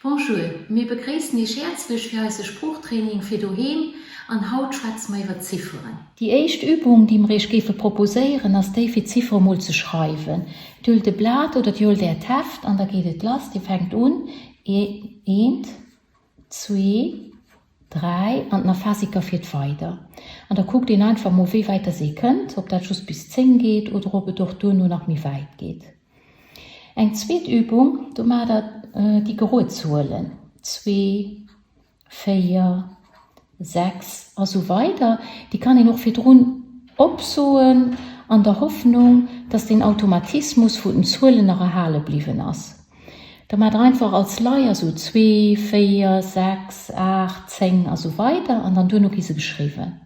Bonjour, mir begréissen Iech häerzlech fir eise Sproochtraining fir doheem an haut schwätze mer iwwer Zifferen. Déi éischt Übung, déi mer Iech géife proposéieren, ass déi fir d'Ziffere mol ze schreiwen. Dir huelt e Blat oder Dir huelt Äert Heft an da geet et lass. Dir fänkt un, eent, zwee, dräi an den Aphasiker fiert weider. An da kuckt een einfach mol, wéi wäit dass ee kënnt, ob dat just bis 10 geet oder ob et och duerno nach méi wäit geet. Eng zweet Übung, do maacht der déi geroe Zuelen, zwee, véier, sechs a sou weider. Déi kann een och virdrun opsoen, an der Hoffnung, dass den Automatismus vun den Zuelen nach erhale bliwwen ass. Da maacht der einfach als Leier sou zwee, véier, sechs, aacht, 10 a sou weider an dann duerno gi se geschriwwen.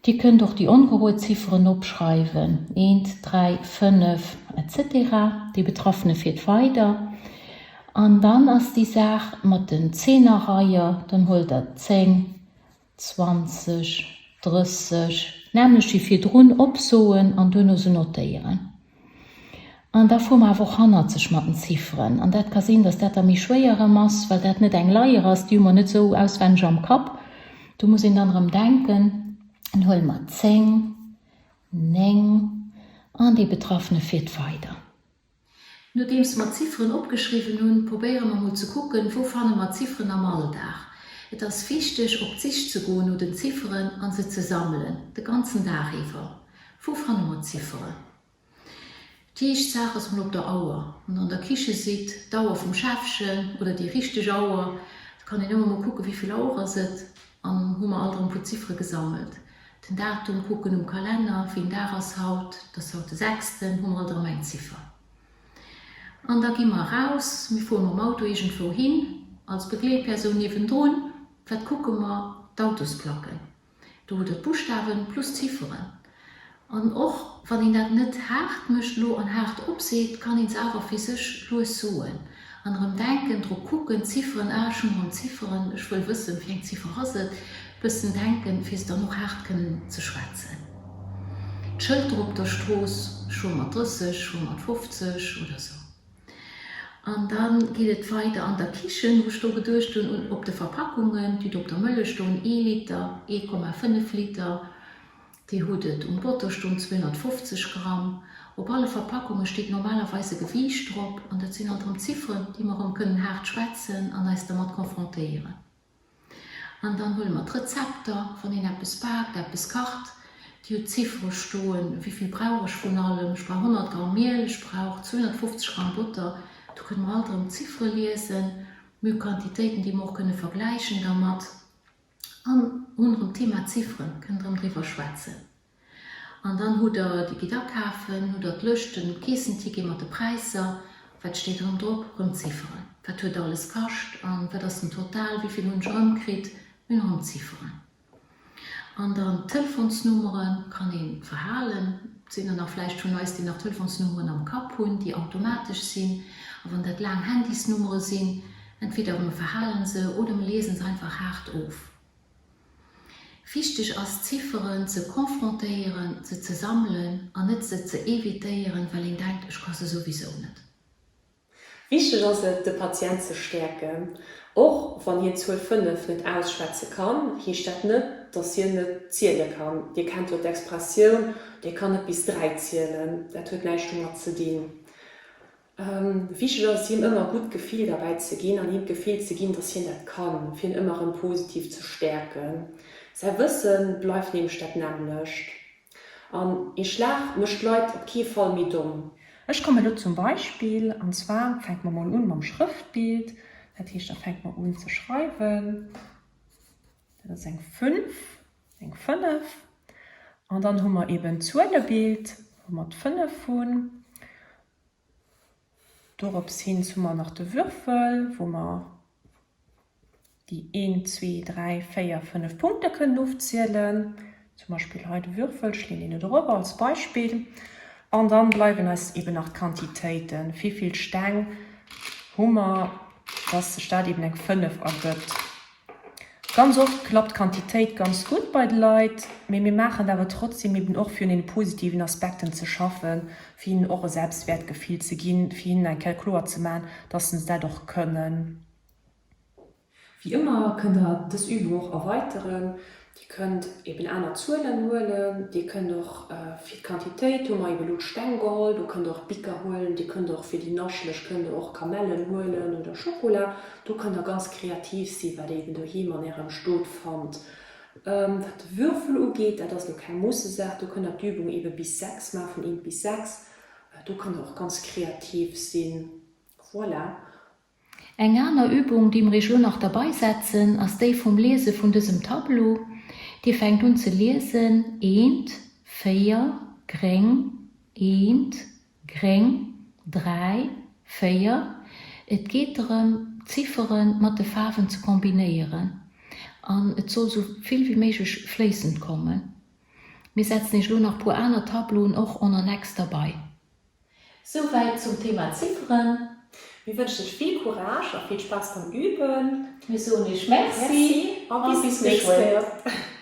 Dir kënnt och déi ongeroe Zifferen opschreiwen, eent, dräi, 5, etc. Dee Betraffene fiert weider. An dann ass déi Saach mat den Zeenerreier, dann huelt der 10, 20, 30, d'nämmlecht wéi virdrun opsoen an duerno se notéieren. An da fuere mer awer och hannerzeg mat den Zifferen. An dat ka sinn, datt dat da méi schwéier erëm ass, well dat net eng Leier ass, déi hu mer net esou auswenneg am Kapp. Do muss een dann erëm denken, dann huele mer 10, 9 an dee Betraffene fiert weider. Nodeems mer d'Zifferen opgeschriwwen hunn, probéiere mer mol ze kucken, wou fanne mer d'Zifferen am Alldag. Et ass wichteg op d'Sich ze goen no den Zifferen an se ze sammelen, de ganzen Dag iwwer. Wou fanne mer d'Zifferen? Déi éischt Saach ass mol op der Auer. Wann der an der Kiche sidd, d'Auer vum Schäffchen oder déi richteg Auer, da kann een ëmmer mol kucken, wéivill Auer ass et an hu mer alt erëm e puer Ziffere gesammelt. Den Datum kucken um Kalenner, wéi en Dag ass haut, et ass haut de sechsten, hu mer alt erëm eng Ziffer. An da gi mer eraus, mir fuere mam Auto iergendwou hin, als Begleetpersoun niewendrun, wat kucke mer? D'Autosplacken. Do hutt der d'Buschtawen plus d'Zifferen. An och wann een dat net haart mécht elo an haart opseet, kann een se awer fir sech lues soen an erëm denken, drop kucken, d'Zifferen, ah ech hunn erëm d'Zifferen, ech wëll wëssen, wéi eng Ziffer ass et, bëssen denken, fir se dann och haart kënnen ze schwätzen. D'Schëlter op der Strooss, ech fuere mat 30, ech fuere mat 50 oder sou. An da geet et weider an der Kichen, wou ech do geduecht hunn un op de Verpackungen, déi do op der Mëllech stoen, ee Liter, 1,5 Liter, Dir hutt et, um Botter stoen 250 Gramm. Op alle Verpackunge steet normalerweis e Gewiicht drop an dat sinn alt erëm Zifferen, déi mer erëm kënnen haart schwätzen an eis dermat confrontéieren. An dann huele mer d'Rezepter, wann een eppes baakt, eppes kacht, Dir hutt d'Ziffere stoen, wéi vill brauch ech vun allem, ech brauch 100 Gramm Miel, ech brauch 250 Gramm Botter. Do kënne mer alt erëm d'Ziffere liesen. Mir hu Quantitéiten, déi mer och kënne vergläichen dermat. An hunn erëm d'Thema Zifferen, kënnt erëm driwwer schwätzen. An dann hutt Der, Dir gitt akafen, hutt Der d'Lëschten, d'Keessenticket mat de Präisser, wat steet erëm drop? Erëm Zifferen. Wat huet alles kascht an wat ass den Total, wéi vill hunn ech erëmkritt? Mir hunn erëm Zifferen. An dann d'Telefonsnummere kann ee verhalen. Et sinn der nach vläicht vun eis, déi nach Telefonsnummeren am Kapp hunn, déi automatesch sinn. A wann dat laang Handysnummere sinn, Entweder mer verhalen se oder mer liesen se einfach haart of. Wichteg ass d'Zifferen ze confrontéieren, se ze sammelen an net se ze evitéieren, well een denkt, ech ka se souwisou net. Wichteg ass et, de Patient ze stäerken. Och wann hien d'Zuel 5 net ausschwätze kann, heescht dat net, dass hien net ziele kann. Dir kennt jo d'Expressioun, Dee kann net bis 3 zielen. Dat huet näischt domat ze dinn. Wichteg ass et him ëmmer e gutt Gefill derbäi ze ginn an him d'Gefill ze ginn, dass hien dat kann, fir hien ëmmer erëm positiv ze stäerken. Säi Wësse bleift nämlech dat nämmlecht. An ee Schlag mécht d'Leit op kee Fall méi domm. Ech kommen elo zum Beispill, an zwar fänke mer mol un mam Schrëftbild, dat heescht da fänke mer un ze schreiwen, dat ass eng 5, eng 5, an dann hu mer eben d'Zuelebild, wou mer d'Fënnef hunn. Dorops hin hu mer nach de Würfel, wou mer déi een, zwee, dräi, véier, fënnef Punkte kënnen ofzielen. Zum Beispill hei de Würfel, ech leeën deen elo drop als Beispill. An dann bleiwen eis eben nach d'Quantitéiten, wéivill Steng hu mer, dass sech dat eben eng 5 ergëtt. Ganz oft klappt d'Quantitéit ganz gutt bei de Leit, mee mir maachen et awer trotzdem eben och fir un den positiven Aspekten ze schaffen, fir hinnen och e Selbstwäertgefill ze ginn, fir hinnen eng Kéier kloer ze maachen, dass se dat och kënnen. Wéi ëmmer kënnt der dës Übung och erweiteren. Dir kënnt eben aner Zuelen huelen. Dir kënnt och fir d'Quantitéit, hu mer eben elo d'Steng geholl, do kënnt der och Bicker huelen. Dir kënnt och fir déi Naschlech kënnt der och Kamellen huelen oder Schokola. Do kënnt der ganz kreativ sinn, wat der eben doheem an ärem Stot fannt. Wat de Würfel ugeet, dat ass elo keng Mussesaach, do kënnt der d'Übung eben bis 6 maachen, vun 1 bis 6. Do kënnt der och ganz kreativ sinn. Voilà. Eng aner Übung, déi mer iech elo nach derbei setzen, ass déi vum Liese vun dësem Tableau. Dir fänkt un ze liesen, eent, 4, gréng, eent, Gréng, 3, 4, Et geet drëm, d'Ziffere mat de Faarwen ze kombinéieren an et soll sou vill wéi méiglech fléissend kommen. Mir setzen iech elo nach puer aner Tableauen och en annexe derbei. Souwäit zum Thema Zifferen. Mir wënschen iech vill Courage a vill Spaass beim Üben. Mir soen iech Merci a bis geschwënn.